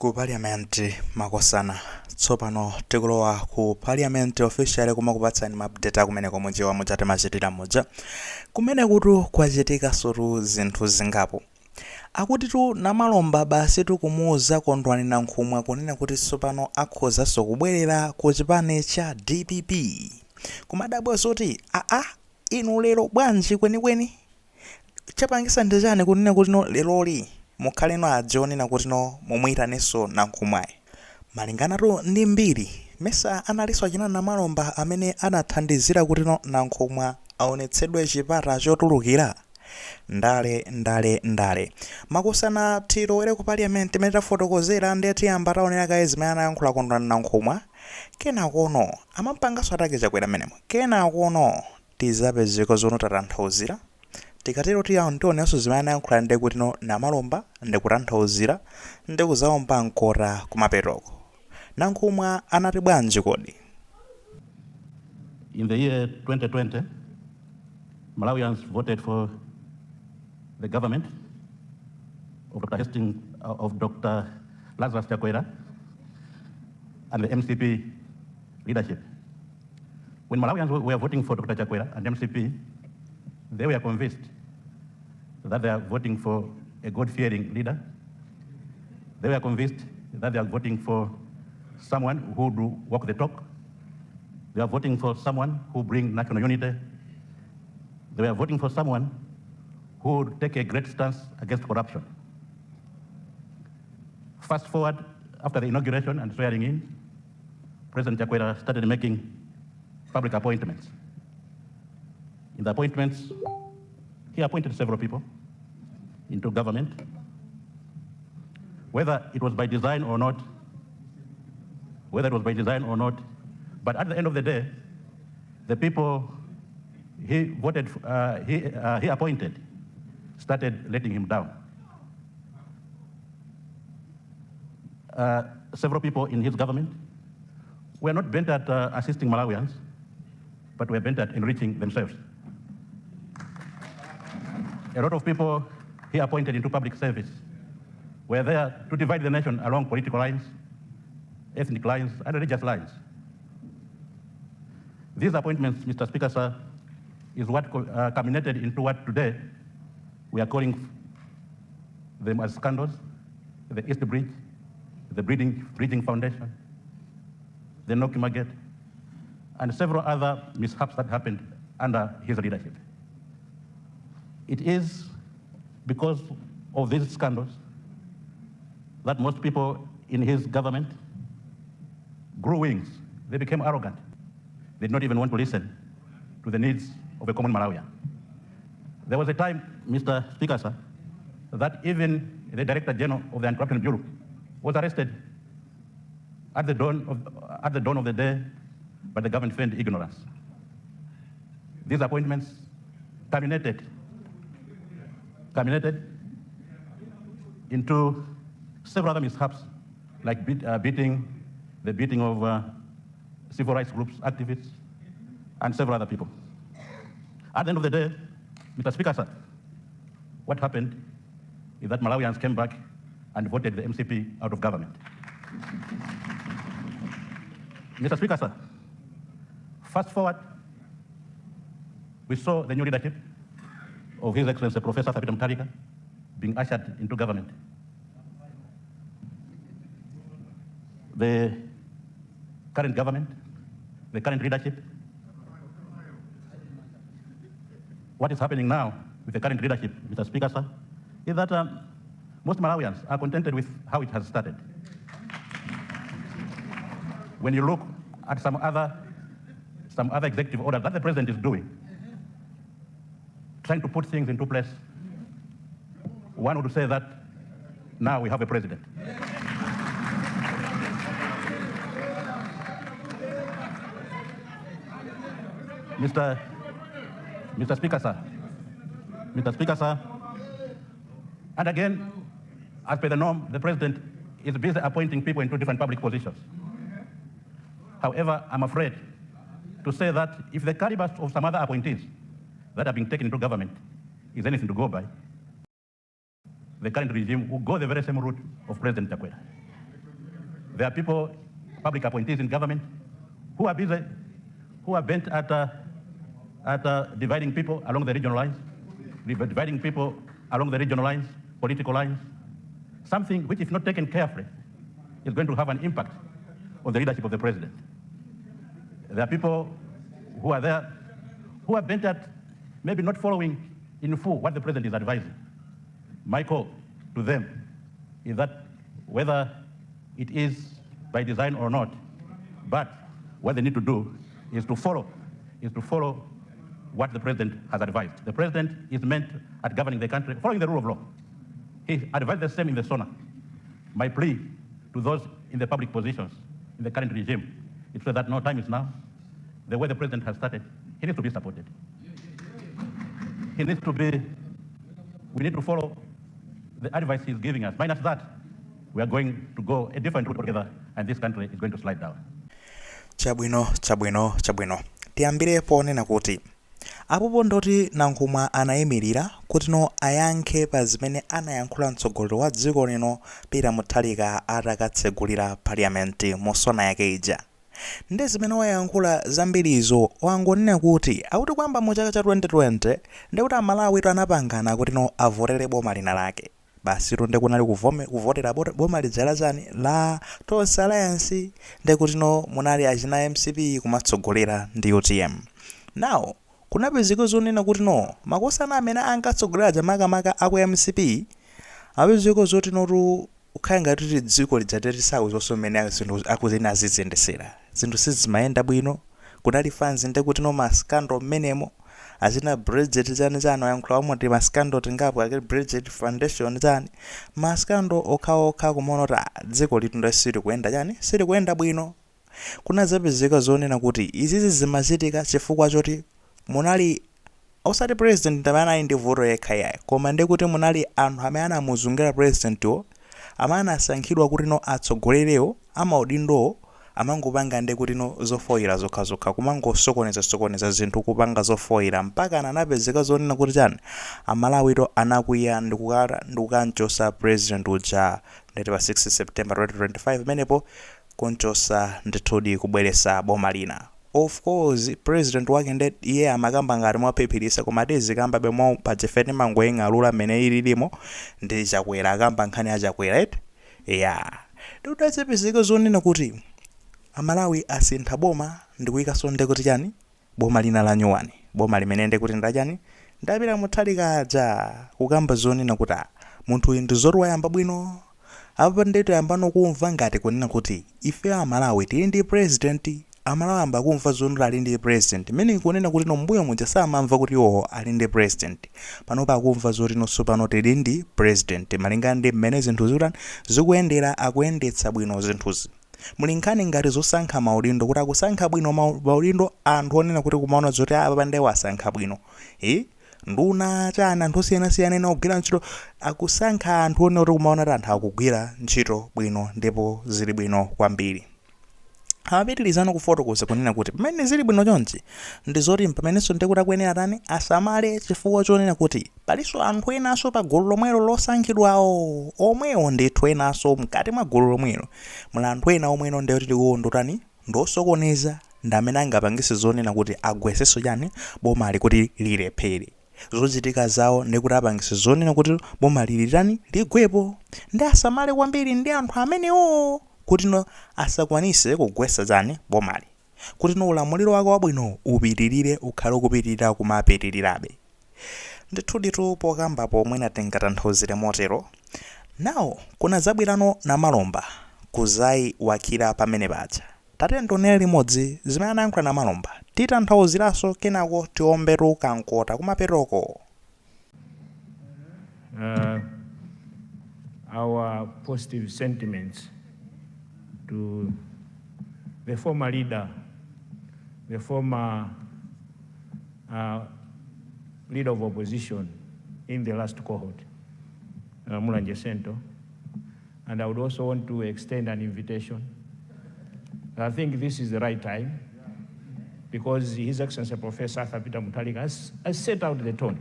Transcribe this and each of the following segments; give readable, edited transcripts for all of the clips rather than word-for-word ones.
Ku parliament makosana. Tsopano tikulowa ku parliament officially kumakupatsani ma update akumeneko mudziwa muja timachitira muja. Kumenekutu kwachitikasotu zinthu zingapo. Akutitu Namalomba basitu kumuuza Kondwani Nankhumwa kunena kuti tsopano akhozaso kubwerera ku chipani cha dpp. Kumadabwa zoti aa inu lero bwanji kwenikweni? Chapangisa ndi chani kunena kuti no leroli mukhaleno aja onena kuti no mumuitanenso Nankhumwayi? Malinganatu ndi mbiri, mesa analinso achina Namalomba amene anathandizira kuti no Nankhumwa aonetsedwe chipata chotulukira? Ndale, ndale, ndale. Makosana tilowere ku parliament mmene tafotokozera nde tiyamba taonera kaye zimene anayankhula Kondwani Nankhumwa kenakono amampanganso attack Chakwera mmenemo kenakono tizapezeka zono tatanthauzira tikatero tionenso zimene anayankhula nde kuti no Namalomba ndikutanthauzira ndikuzaomba mkota kumapetoko. Nankhumwa anati bwanji kodi? In the year 2020, Malawians voted for the government of Dr. Hastings, of Dr. Lazarus Chakwera and the MCP leadership. When Malawians were voting for Dr. Chakwera and MCP, they were convinced that they are voting for a God-fearing leader. They were convinced that they are voting for someone who do walk the talk. They are voting for someone who bring national unity. They were voting for someone who would take a great stance against corruption. Fast forward, after the inauguration and swearing in, President Chakwera started making public appointments. In the appointments, he appointed several people into government. Whether it was by design or not, whether it was by design or not, but at the end of the day, the people he voted, he appointed started letting him down. Several people in his government were not bent at assisting Malawians, but were bent at enriching themselves. A lot of people he appointed into public service were there to divide the nation along political lines, ethnic lines, and religious lines. These appointments, Mr. Speaker, sir, is what culminated into what today we are calling them as scandals, the East Bridge, the Bridging Foundation, the Nocma Gate, and several other mishaps that happened under his leadership. It is because of these scandals that most people in his government grew wings. They became arrogant. They did not even want to listen to the needs of a common Malawian. There was a time, Mr. Speaker, sir, that even the Director General of the Anti-Corruption Bureau was arrested at the dawn of the day, but the government feigned ignorance. These appointments culminated into several other mishaps, like the beating of civil rights groups, activists, and several other people. At the end of the day, Mr. Speaker, sir, what happened is that Malawians came back and voted the MCP out of government. Mr. Speaker, sir, fast forward, we saw the new leadership of His Excellency Professor Peter Mutharika being ushered into government. The current government, the current leadership. What is happening now with the current leadership, Mr. Speaker, sir, is that most Malawians are contented with how it has started. When you look at some other executive orders that the president is doing, trying to put things into place, one would say that now we have a president. Mr. Speaker, sir, Mr. Speaker, sir, and again, as per the norm, the president is busy appointing people into different public positions. However, I'm afraid to say that if the caliber of some other appointees that have been taken into government is anything to go by, the current regime will go the very same route of President Chakwera. There are people, public appointees in government, who are busy, who are bent at dividing people along the regional lines, dividing people along the regional lines, political lines, something which, if not taken carefully, is going to have an impact on the leadership of the president. There are people who are there who are bent at maybe not following in full what the president is advising. My call to them is that whether it is by design or not, but what they need to do is to follow what the president has advised. The president is meant at governing the country following the rule of law. He advised the same in the SONA. My plea to those in the public positions in the current regime is so that no, time is now. The way the president has started, he needs to be supported. He needs to be, we need to follow the advice he's giving us. Minus that, we are going to go a different route altogether, and this country is going to slide down. Chabwino, chabwino, chabwino. Tiyambire ponena kuti apopo ndoti Nankhumwa anayimirira kuti no, ayankhe pa zimene anayankhula mtsogoleri wa dziko lino Peter Mutharika atakatsegulira parliament mu SONA yake ija. Ndi zimene wayankhula zambirizo, wangonena kuti akuti kwamba mu chaka cha 2020 ndikuti Amalawi anapangana kuti no, avotere boma lina lake. Basi tu, ndikunali kuvotera boma lija la chani, la Tonse Alliance, ndikuti no, munali achina MCP kumatsogolera ndi UTM. Now kunapezeka zonena kuti no, makosana amene ankatsogolera makamaka aku MCP apezeka zoti notu ukhale ngati kuti dziko lija tetisaku mmene zinthu akuzene aziziyendesera, zinthu sizimayenda bwino. Kunali fans, ndikuti no, ma scandal mmenemo, achina Bridget chani chani, wayankhula omwe ti ma scandal tingapo ake Bridget Foundation chani, ma scandal okhaokha, kumaona kuti dziko litu ndo silikuyenda chani, silikuyenda bwino. Kunazapezeka zonena kuti izizi zimachitika chifukwa choti munali osati president amene anali ndi vuto yekha yayi, koma ndikuti munali anthu amene anamuzungira presidentwo, amene anasankhidwa kuti no, atsogolerewo amaudindowo, amangopanga ndekuti no, zofoyera zokhazokha, kumangosokoneza sokoneza zinthu, kupanga zofoyera, mpaka anapezeka zonena kuti chani, Amalawito anakwiya ndikukanchosa president uja, ndeti pa 6 September 2025 pamenepo kunchosa ndithudi, kubweresa boma lina. Of course president wake nde iye amakamba ngati mwaphiphirisa, koma tizikamba bemo pachifene mangoying'alula mmene ililimo ndi Chakwera, akamba nkhani ya Chakwera eti ya. Ndikudazipezeka zonena kuti Amalawi asintha boma ndikuyikaso ndekuti chani, boma lina la nyuwani, boma limene ndekuti ndachani, ndapita Mutharika. Kukamba zonena kuti munthu uyu ndi zoti wayamba bwino apa, ndeto yambano kumva ngati kunena kuti ife Amalawi tili ndi president. Amalawi amba kumva zonena ali ndi president, mmene kunena kuti no, mbuyo muja samamva kuti iwowo ali ndi president. Panopa akumva zoti nonso pano tili ndi president, malingana ndi mmene zinthu zikutani, zikuyendera, akuyendetsa bwino zinthuzi. Muli nkhani ngati zosankha maudindo, kuti akusankha bwino maudindo, anthu onena kuti kumaona zoti apa nde wasankha bwino, nduna chani, anthu osiyanasiyana ena ogwira ntchito, akusankha anthu onena kuti kumaona kuti anthu akugwira ntchito bwino ndipo zili bwino kwambiri. Amapitirizano kufotokoza kunena kuti pamene zili bwino chonchi, ndi zoti pamenenso ndikuti akuyenera tani, asamale, chifukwa chonena kuti palinso anthu enanso pa gulu lomwelo losankhidwawo omwewo ndithu, enanso mkati mwa gulu lomwelo muli anthu ena omweno ndikuti iwo ndotani, ndosokoneza, ndi amene angapangise zonena kuti agwesenso chani, bomali kuti lilephere. Zochitika zawo ndikuti apangise zonena kuti boma lilitani, ligwepo. Ndi asamale kwambiri ndi anthu amenewo kuti no, asakwanise kugwesa chani, bomali, kuti no, ulamuliro wake wabwino upitirire, ukhale ukupitirira, kumapitirirabe ndithuditu. Pokambapo mwina tingatanthauzire motero. Nawo kunadzabwerano Namalomba kuzayiwakira pamene paja. Tate ndionere limodzi zimene anayankhula Namalomba, titanthauziraso kenako tiombetu kankota kumapetoko. Our positive sentiments to the former leader, the former leader of opposition in the last cohort, Mulanje Central. And I would also want to extend an invitation. I think this is the right time because His Excellency Professor Arthur Peter Mutharika has set out the tone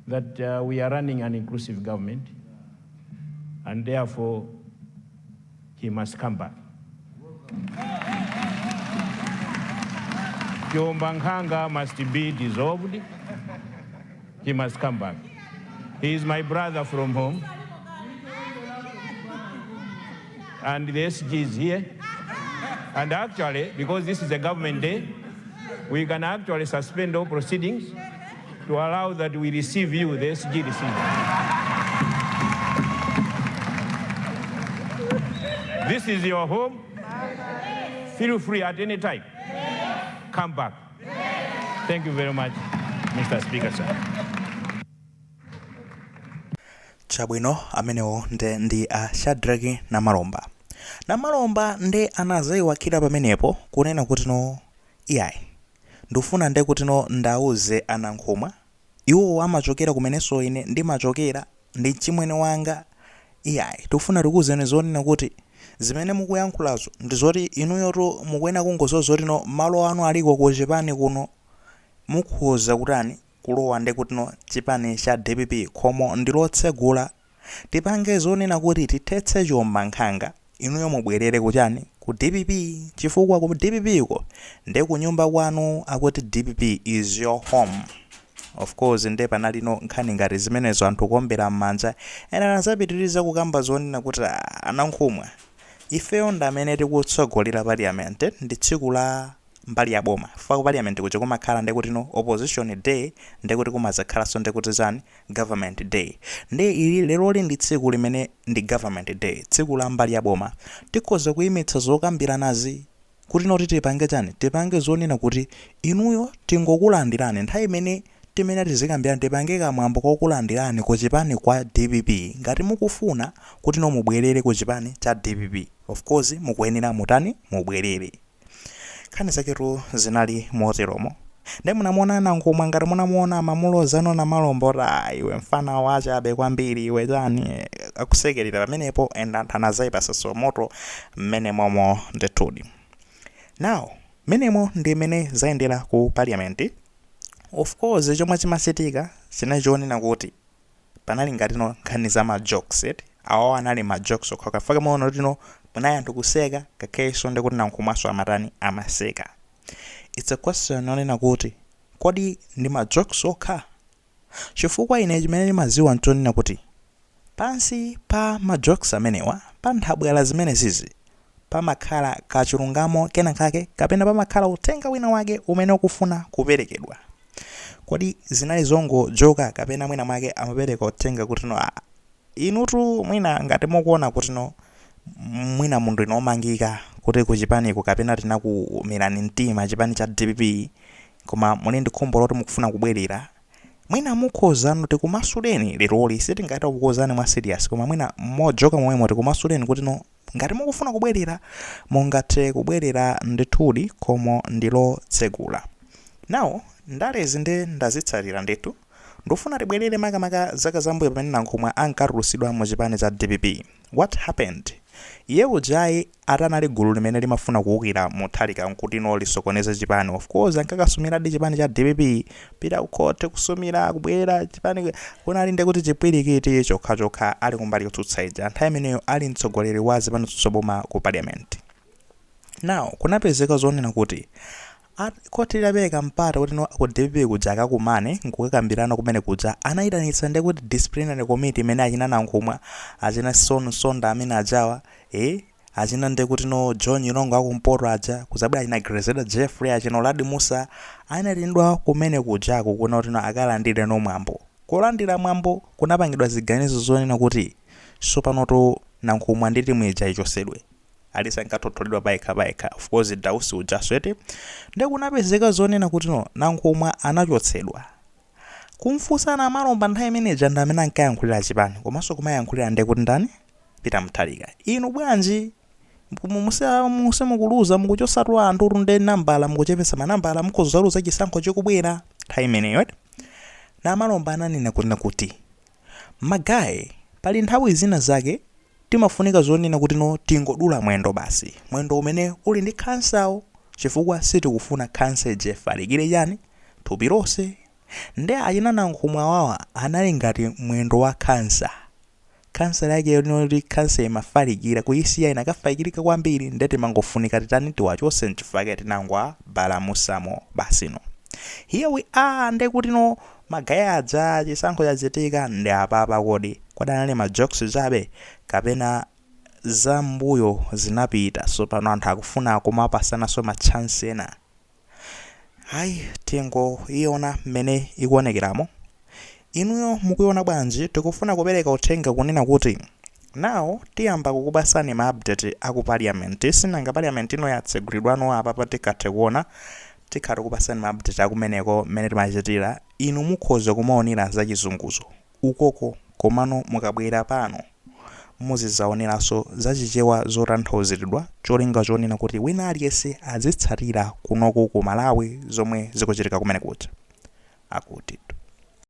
that we are running an inclusive government, and therefore He must come back. Chiwombankhanga must be dissolved. He must come back. He is my brother from home. And the SG is here. And actually, because this is a government day, we can actually suspend all proceedings to allow that we receive you, the SG receive. This is your home. Feel free at any time. Come back. Thank you very much, Mr. Speaker, sir. Chabwino, amenewo nde ndi a Shadrack Namalomba. Namalomba nde anazayiwakira pamenepo kunena kuti no, iyayi, ndifuna nde kuti no ndauze anankhumwa, iwo amachokera kumenenso ine ndimachokera, ndi chimwene wanga. Iyayi, tikufuna tikuwuzeni zonena kuti zimene mukuyankhulazo ndi zoti inuyotu mukuyenera kungoziwa zoti no, malo anu aliko ku chipani kuno, mukhoza kutani, kulowa ndi kuti no chipani cha DPP khomo ndilotsegula. Tipange zonena kuti tithetse chiwombankhanga, inuyo mubwerere kuchani, ku DPP, chifukwa ku DPP ko ndi kunyumba kwanu. Akuti DPP is your home. Of course, nde panalino nkhani ngati zimenezo, anthu kuombera m'manja. Ena anazapitiriza kukamba zonena kuti, "Ah, anankhumwa, ifeyo ndi amene tikutsogolera parliament, ndi tsiku la mbali ya boma." Fa ku parliament kuja kumakhala ndekuti no opposition day, ndekuti kumazakhalanso ndekuti chani, government day. Ndi ili leroli ndi tsiku limene ndi government day, tsiku la mbali ya boma. Tikhoza kuyimitsa zokambiranazi kuti noti tipange chani, tipange zonena kuti inuyo tingokulandirani nthawi imene timene tizikambirana, tipange kamwambo kokulandirani ku chipani kwa DPP. Ngati mukufuna kuti no mubwerere ku chipani cha DPP, of course mukuyenera mutani, mubwerere. Nkhani zaketu zinali moteromo. Ndi munamuona Nankhumwa, ngati munamuona, amamulozano Namalomba kuti, "Ah, iwe mfana wachabe kwambiri iwe, chani," akusekerera pamenepo. And anthu anazayipasanso moto mmene momo ndithudi. Now, menemo ndi mmene zayendera ku parliament. Of course, chomwe chimachitika chinachionena kuti panali ngatino nkhani za ma jokes eti, awawo anali ma jokes okha. Faka maono tino panali anthu kuseka, kakhenso ndikuti Nankhumwaso amatani, amaseka. It's a question yonena kuti kodi ndi ma jokes okha? Chifukwa ine chimene ndimaziwa nchonena kuti pansi pa ma jokes amenewa, pa nthabwala zimene zizi, pamakhala kachilungamo kena kake kapena pamakhala uthenga wina wake umene ukufuna kuperekedwa. Kodi zinali zongojoka kapena mwina mwake amapereka uthenga kuti no, ah, inutu mwina ngati mukuona kuti no, mwina munthu inomangika kuti kuchipaniko kapena tinakumirani mtima chipani cha DPP, koma muli ndi khumbo loti mukufuna kubwerera, mwina mukhozano tikumasuleni leroli. Sitingathe kukuwuzani mwa serious, koma mwina mojoka momwemo tikumasuleni kuti no, ngati mukufuna kubwerera mungathe kubwerera ndithudi, khomo ndilotsegula. Now, ndalezi ndi ndazitsatira ndithu. Ndikufuna tibwerere makamaka zaka zambuyo pamene Nankhumwa ankatulutsidwa mu chipani cha DPP. What happened? Iye ujayi atanali gulu limene limafuna kuwukira Mutharika nkuti no lisokoneze chipani. Of course, ankakasumiradi chipani cha DPP, pita kukhothe, kusumira, kubwerera chipani. Kunali ndi kuti chipwirikiti chokhachokha ali kumbali yotsutsa ija, nthawi imeneyo ali mtsogoleri wa zipani zotsutsa boma ku parliament. Now, kunapezeka zonena kuti khoti litapereka mpata kuti no ku DPP kuja akakumane nkukakambirana kumene kuja, anayitanitsa ndi kuti disciplinary committee imene achina Nankhumwa, achina Son Sonda amene ajawa, achina ndi kuti no John Nyirongo akumpoto aja, kuzabwera achina Grezelder Jeffrey, achina Uladi Musa, anayitanidwa kumene kujako kuna kuti no akalandire no mwambo. Kulandira mwambo kunapangidwa ziganizo zonena kuti sopanoto Nankhumwa ndi timu ija ichosedwe, alisa nkathotholedwa payekha payekha. Of course, Dausi ujaso eti. Ndi kunapezeka zonena kuti no, Nankhumwa anachotsedwa. Kumfunsana Namalomba nthawi imeneja ndi amene ankayankhulira chipani komanso kumayankhulira ndi kuti ndani, Peter Mutharika. Inu bwanji musemukuluza, mukuchosatu anthu ndi nambala, mukuchepesa manambala, mukhozaluza chisankho chikubwera nthawi imeneyo eti? Namalomba ananena kunena kuti, "Ma guys, pali nthawi zina zake timafunika zonena kuti no, tingodula mwendo basi, mwendo umene uli ndi khansawo, chifukwa sitikufuna khansa ija ifalikire chani, thupi lonse." Ndi achina Nankhumwa wawa anali ngati mwendo wa khansa. Khansala yake yonoti khansa imafalikira kuyisiya inakafalikirika kwambiri, nde timangofunika titani? Tiwachose. Nchifukwa tinangwa balamusamo basino. Here we are, ndekuti no ma guy aja chisankho chachitika ndi apapa. Kodi kwadanali ma jokes chabe kapena zambuyo zinapita? So pano anthu akufuna kumapasanaso ma chance ena. Ayi, tingoiona mmene ikuonekeramo. Inuyo mukuiona bwanji? Tikufuna kupereka uthenga kunena kuti nawo tiyamba kukupasani ma update aku parliament. Sinanga parliament ino yatsegulidwano apapa, tikathe kuona, tikhala tikupasani ma update akumeneko mmene timachitira. Inu mukhoza kumaonera zachizunguzo ukoko, komano mukabwera pano muzidzaoneranso zachichewa zotanthauziridwa, cholinga chonena kuti wina aliyense azitsatira kunoku ku Malawi zomwe zikuchitika kumene kuja. Akutitu